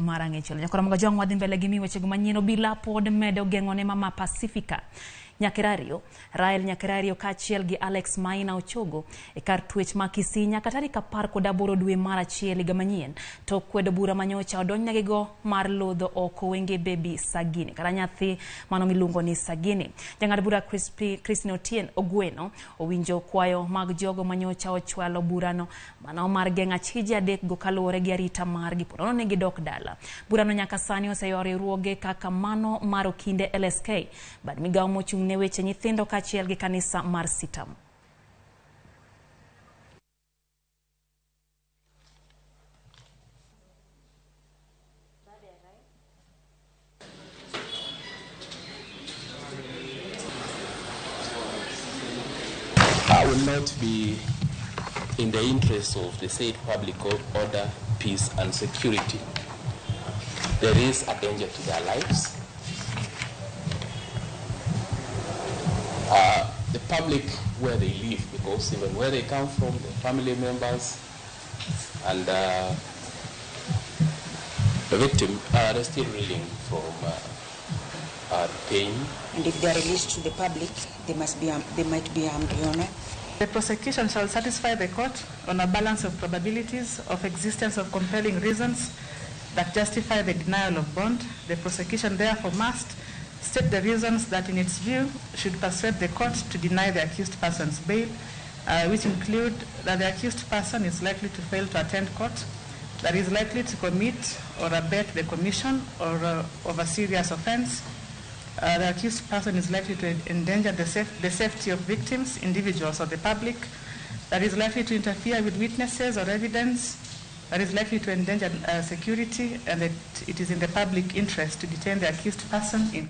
mar Ang'echol. Nyakoro Jong wadhi mbele gi mi wechego manyien. Obila pod medo geng'o ne mama Pacifica Nyakerario, Rael Nyakerario kaachiel gi Alex Maina Ochogo e kar twech ma Kisii nyaka tarik 18 dwe mar achiel higa manyien to kwedo bura manyocha odonjnegigo mar lodho oko wenge baby Sagini kata nyathi mano miluongo ni Sagini. Jang'ad bura Christine Otieno Ogweno owinjo kwayo mag jogo manyocha ochwalo burano mano mar geng'o achije adekgo kaluwore gi arita margi po nono ni gidok dala. Burano nyaka sani oseywayo riwruoge kaka mano mar Okinde LSK, bad migawo mochung' ne weche nyithindo kaachiel gi kanisa mar Sitam. I will not be in the interest of the said public order, peace and security. There is a danger to their lives. The public where they live, because even where they come from, the family members and the victim are still reeling from pain. And if they are released to the public, they might be armed, Your Honor. The prosecution shall satisfy the court on a balance of probabilities of existence of compelling reasons that justify the denial of bond. The prosecution therefore must state the reasons that in its view should persuade the court to deny the accused person's bail, which include that the accused person is likely to fail to attend court, that is likely to commit or abet the commission or of a serious offense. The accused person is likely to endanger the safety of victims, individuals, or the public, that is likely to interfere with witnesses or evidence, that is likely to endanger security, and that it is in the public interest to detain the accused person in